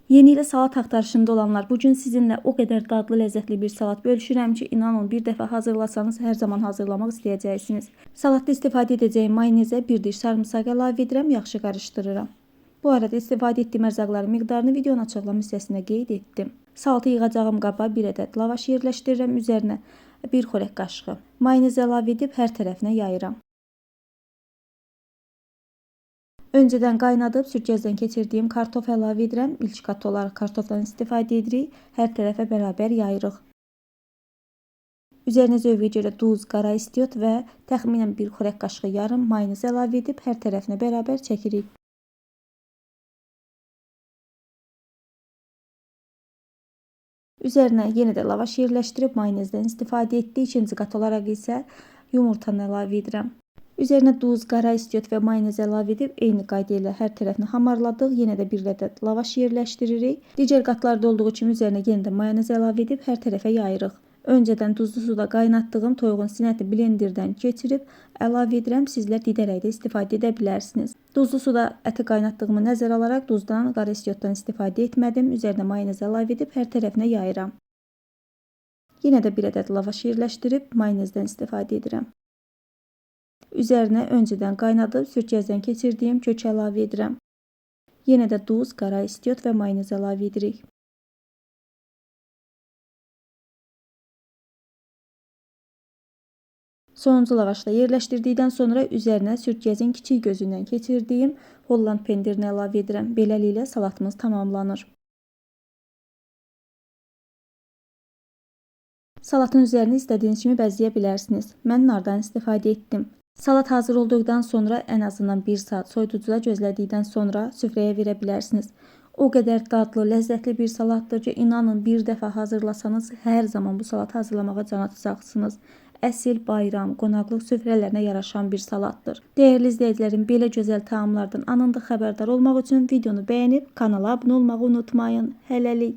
Yeni ilə salat axtarışında olanlar, bugün sizinlə o qədər dadlı, ləzzətli bir salat bölüşürəm ki, inanın bir dəfə hazırlasanız hər zaman hazırlamaq istəyəcəksiniz. Salatda istifadə edəcəyim mayonezə bir diş sarımsaq əlavə edirəm, yaxşı qarışdırıram. Bu arada istifadə etdiyim ərzaqların miqdarını videonun açıqlama hissəsində qeyd etdim. Salatı yığacağım qaba bir ədəd lavaş yerləşdirirəm, üzərinə bir xörək qaşığı mayonez əlavə edib hər tərəfinə yayıram. Öncədən qaynadıb sürgəcdən keçirdiyim kartof əlavə edirəm. İlk qat olaraq kartofdan istifadə edirik. Hər tərəfə bərabər yayırıq. Üzərinə zövqə görə duz, qara istiot və təxminən bir xörək qaşığı yarım mayonez əlavə edib hər tərəfinə bərabər çəkirik. Üzərinə yenə də lavaş yerləşdirib mayonezdən istifadə etdik. İkinci qat olaraq isə yumurtanı əlavə edirəm. Üzərinə duz, qara istiot və mayonez əlavə edib eyni qayda ilə hər tərəfini hamarladıq. Yenə də bir ədəd lavaş yerləşdiririk. Digər qatlarda olduğu kimi üzərinə yenə də mayonez əlavə edib hər tərəfə yayırıq. Öncədən duzlu suda qaynatdığım toyuğun sinəti blenderdən keçirib əlavə edirəm. Sizlər didərək də istifadə edə bilərsiniz. Duzlu suda əti qaynatdığımı nəzərə alaraq duzdan, qara istiotdan istifadə etmədim. Üzərinə mayonez əlavə edib hər tərəfinə yayıram. Yenə də bir ədəd lavaş yerləşdirib mayonezdən istifadə edirəm. Üzərinə öncədən qaynadıb sürgəcdən keçirdiyim kök əlavə edirəm. Yenə də duz, qara istiot və mayonez əlavə edirik. Sonuncu lavaşla yerləşdirdikdən sonra üzərinə sürgəcin kiçik gözündən keçirdiyim Holland pendirini əlavə edirəm. Beləliklə salatımız tamamlanır. Salatın üzərini istədiyiniz kimi bəzəyə bilərsiniz. Mən nardan istifadə etdim. Salat hazır olduqdan sonra ən azından 1 saat soyuducuda gözlədikdən sonra süfrəyə verə bilərsiniz. O qədər dadlı, ləzzətli bir salatdır ki, inanın bir dəfə hazırlasanız hər zaman bu salatı hazırlamağa can atacaqsınız. Əsil bayram, qonaqlıq süfrələrinə yaraşan bir salatdır. Dəyərli izləyicilərim, belə gözəl təamlardan anında xəbərdar olmaq üçün videonu bəyənib kanala abunə olmağı unutmayın. Hələlik.